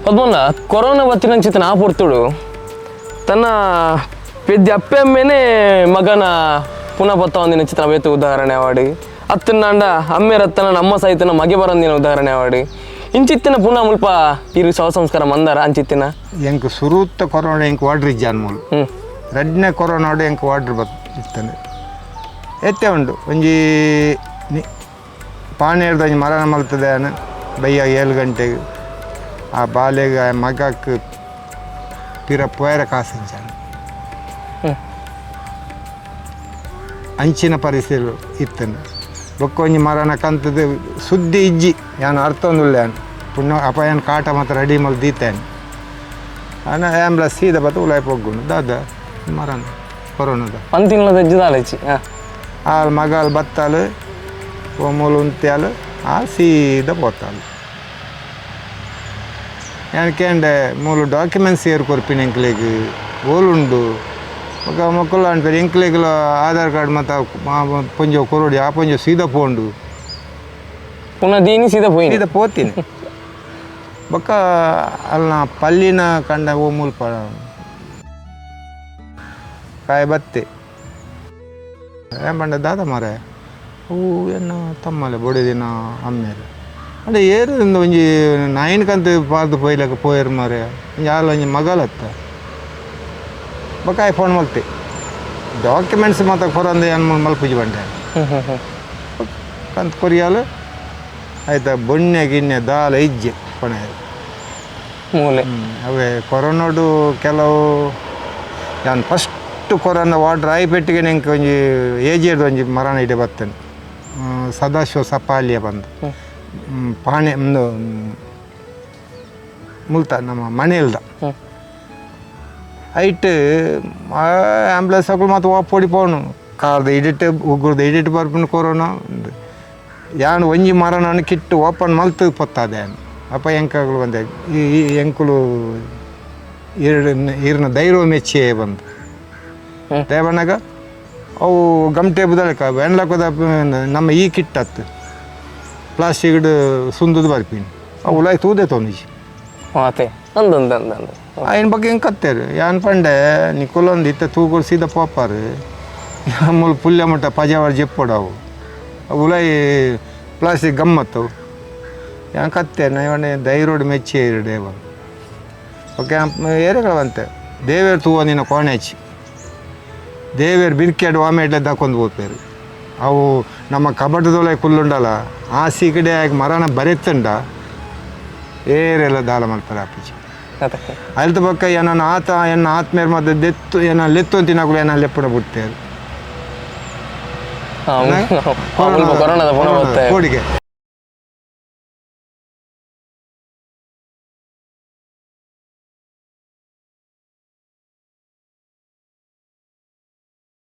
Padmanna, corona ಬತ್ತಿನಂಚಿತ್ತಿನ ಆ ಪೊರ್ತುಡು ತನ್ನ ಪೆದ್ದಿ ಅಪ್ಪೆ ಅಮ್ಮೇನೆ ಮಗನ ಪುನಃ ಬತ್ತವಂದಿನ ಚಿತ್ರ ಬೇತೆ ಉದಾಹರಣೆ ಅವಾಡಿ ಅತ್ತನಾಂಡ ಅಮ್ಮೇರತ್ತನ ನಮ್ಮ ಸಹಿತನ ಮಗೆ ಬರಂದಿನ ಉದಾಹರಣೆ ಅವಾಡಿ ಇಂಚಿತ್ತಿನ ಪುನಃ ಮುಲ್ಪ ಇರು ಶವ ಸಂಸ್ಕಾರ ಮಂದಾರ ಅಂಚಿತ್ತಿನ. ಎಂಕ್ ಸುರೂತ್ತ ಕೊರೋನಾ ಎಂಕ್ ವಾಡ್ರ್ ಇಜ್ಜಾನ್ ಮೂಲು. ರಡ್ಡನೇ ಕೊರೋನಾಡು ಎಂಕ್ ವಾಡ್ರ್ ಬತ್ ಇತ್ತಂದೆ ಎತ್ತೆ ಉಂಡು ಒಂಜಿ ಪಾಣೇರ್ದ ಒಂಜಿ ಮರಣ ಮಲ್ತದೆ ಆನ ಬಯ್ಯ 7 ಗಂಟೆಗೆ ಆ ಬಾಲೆಗೆ ಆ ಮಗಕ್ಕೆ ಪಿರ ಪೋಯರ ಕಾಸಿಂಚಾನ. ಅಂಚಿನ ಪರಿಸ್ಥಿತಿ ಇತ್ತಂದೆ ಬೊಕ್ಕ ಒಂಜಿ ಮರಣ ಕಂತದ ಸುದ್ದಿ ಇಜ್ಜಿ ಯಾನ್ ಅರ್ಥ ಒಂದುಳ್ಳೆ ಯಾನ್ ಪುಣ್ಯ ಅಪಾಯನ್ ಕಾಟ ಮಾತ್ರ ರೆಡಿ ಮಲ್ ದೀತೇನೆ ಅನ ಆ್ಯಂಬುಲೆನ್ಸ್ ಸೀದಾ ಬತ್ತು ಉಲಾಯ್ ಪೊಗ್ಗುಂಡು ದಾದ ಮರಣ ಕೊರೋನಾದ. ಒಂದು ತಿಂಗಳ ದಾಲಚಿ. ಆಲ್ ಮಗಾಲ್ ಬತ್ತಾಲು ಓ ಮೂಲು ಉಂತ್ಯಾಲು ಆ ಸೀದಾ ಪೋತಾಲು. ಯಾನ್ ಕೇಂಡೆ ಮೂಲು ಡಾಕ್ಯುಮೆಂಟ್ಸ್ ಏರ್ ಕೊರ್ಪಿನ ಎಂಕ್ಲೆಗ್ ಓಲುಂಡು ಬೊಕ ಮೊಕುಲು ಅನ್ಪೆರ್ ಎಂಕ್ಲೆಗ್ಲ ಆಧಾರ್ ಕಾರ್ಡ್ ಮಾತ ಪೊಂಜೊ ಕೊರೊಡಿ ಆ ಪೊಂಜೊ ಸೀದಾ ಪೋಂಡು. ಪುನಃ ದೀನಿ ಸೀದಾ ಪೋಯಿನಿ. ಸೀದಾ ಪೋತೀನಿ ಬೊಕ್ಕ ಅಲ್ನ ಪಲ್ಲಿನ ಕಂಡ ಓ ಮುಲ್ಪ ಕಾಯಿ ಬತ್ತೆ ಏನ್ ಪಂಡ ದಾದ ಮಾರೆ ಅವು ಎನ್ನ ತಮ್ಮಲೆ ಬೊಡೆದಿನ ಅಮ್ಮೇರು ಅಂಡ ಏರು ಒಂಜಿ ನಾಯಿನ ಕಂತ ಪಾರ್ದು ಪೋಯ್ಲಕ ಪೋಯರ್ ಮಾರೆ ಒಂಜಿ ಆಲ್ ಒಂಜಿ ಮಗಲತ್ತ. ಬೊಕ್ಕ ಆಯ್ ಫೋನ್ ಮಲ್ತೆ ಡಾಕ್ಯುಮೆಂಟ್ಸ್ ಮಾತ ಕೊರಂದೆ ಏನ್ ಮಲ್ಪುಜಿ ಬಂಡೆ. ಹ್ಮ್ ಹ್ಮ್ ಹ್ಮ್ ಕಂತ ಕೊರಿಯಾಲು ಆಯ್ತಾ ಬೊಣ್ಣೆ ಗಿಣ್ಣೆ ದಾಲ ಇಜ್ಜೆ ಕೊನೆ. ಮೂಲೆ. ಅವೇ ಕೊರೋನಾಡು ಕೆಲವು ಯಾನ್ ಫಸ್ಟ್ ಕೊರೋನಾ ವಾರ್ಡ್ ರಾಯಪೇಟೆಗೆ ಎಂಕ್ ಒಂಜಿ ಏಜೇರ್ದ ಒಂಜಿ ಮರಣ ಇಡೆ ಬತ್ತೇನೆ ಸದಾಶಿವ ಸಪಾಲಿಯ ಬಂದು ಪಾಣೆ ಒಂದು ಮುಲ್ತ ನಮ್ಮ ಮನೆಯಲ್ದ. ಐಟ್ ಆ್ಯಂಬುಲೆನ್ಸ್ ಅಕುಲು ಮಾತ ಪೊಡಿ ಪೋನು ಕಾರ್ದ ಇಡಿಟ್ ಉಗ್ರದ ಇಡಿಟ್ ಬರ್ಪಿನ ಕೊರೋನಾ ಯಾನ್ ಒಂಜಿ ಮರಣನ ಕಿಟ್ಟು ಓಪನ್ ಮಲ್ತು ಪೊತ್ತಾದೆ ಯಾನ್ ಅಪ್ಪ ಎಂಕಾಗಲು ಬಂದೆ ಈ ಈ ಎಂಕುಲು ಈರ್ನ ಧೈರ್ಯ ಮೆಚ್ಚಿಯೇ ಬಂದು. ದೇವನಾಗ ಅವು ಗಮಟೆ ಬದಲಕ ಎಣ್ಲಕ್ಕದ ನಮ್ಮ ಈ ಕಿಟ್ ಅತ್ತು ಪ್ಲಾಸ್ಟಿಕ್ಡ್ ಸುಂದದ ಬರ್ಪಿನಿ ಅವು ಉಲಾಯ್ ತೂದೆ ತೊಂದಿಜಿ. ಮಾತೆ ಅಂದಂದ ಅಂದಂದ. ಆಯ್ನ ಬಗ್ಗೆ ಹೆಂಗೆ ಕತ್ತೇರು ಯಾನ್ ಪಂಡೆ ನಿಕುಲೊಂದು ಇತ್ತ ತೂಗುರು ಸೀದಾ ಪೋಪಾರು ಮೂಲು ಪುಲ್ಯ ಮುಟ್ಟ ಪಜಾವರ್ ಜೆಪ್ಪೊಡು ಅವು ಉಲಾಯ್ ಪ್ಲಾಸ್ಟಿಕ್ ಗಮ್ಮತ್ತು ಯಾನ್ ಕತ್ತೆ ನಾ ಧೈರ್ಯಡ್ ಮೆಚ್ಚಿ ದೇವ ಓಕೆ ಏರೆಗಳ ಬಂತೆ ದೇವೇರು ತೂವ ನಿನ್ನ ಕೋಣೆಚಿ ದೇವೇರು ಬಿರ್ಕೆಡ್ ವಾಮೇಡ್ಲೆ ದಾಕೊಂದು ಪೋಪೇರು ಅವು ನಮ್ಮ ಕಬಡ್ದೊಲೆ ಕುಲ್ಲುಂಡಲ್ಲ ಆ ಸೀಕಡೆ ಆಗಿ ಮರಣ ಬರೆತುಂಡ ಏರೆಲ್ಲ ದಾಲ ಮಾಡ್ತಾರೆ ಆಪುಜಿ. ಅದೇ. ಅಲ್ತ ಬೊಕ್ಕ ಏನನ್ನ ಆತ ಎನ್ನ ಆತ್ಮೇರ್ ಮದ್ದು ದೆತ್ತು ಏನ ಲೆತ್ತು ಅಂತಿನಾಗುಲು ಏನ ಲೆಪ್ಪಡ ಬಿಡ್ತೇರು. ಕೊರೋನಾದ ಪುನಃ ಬತ್ತೆ. ಕೋಡಿಗೆ.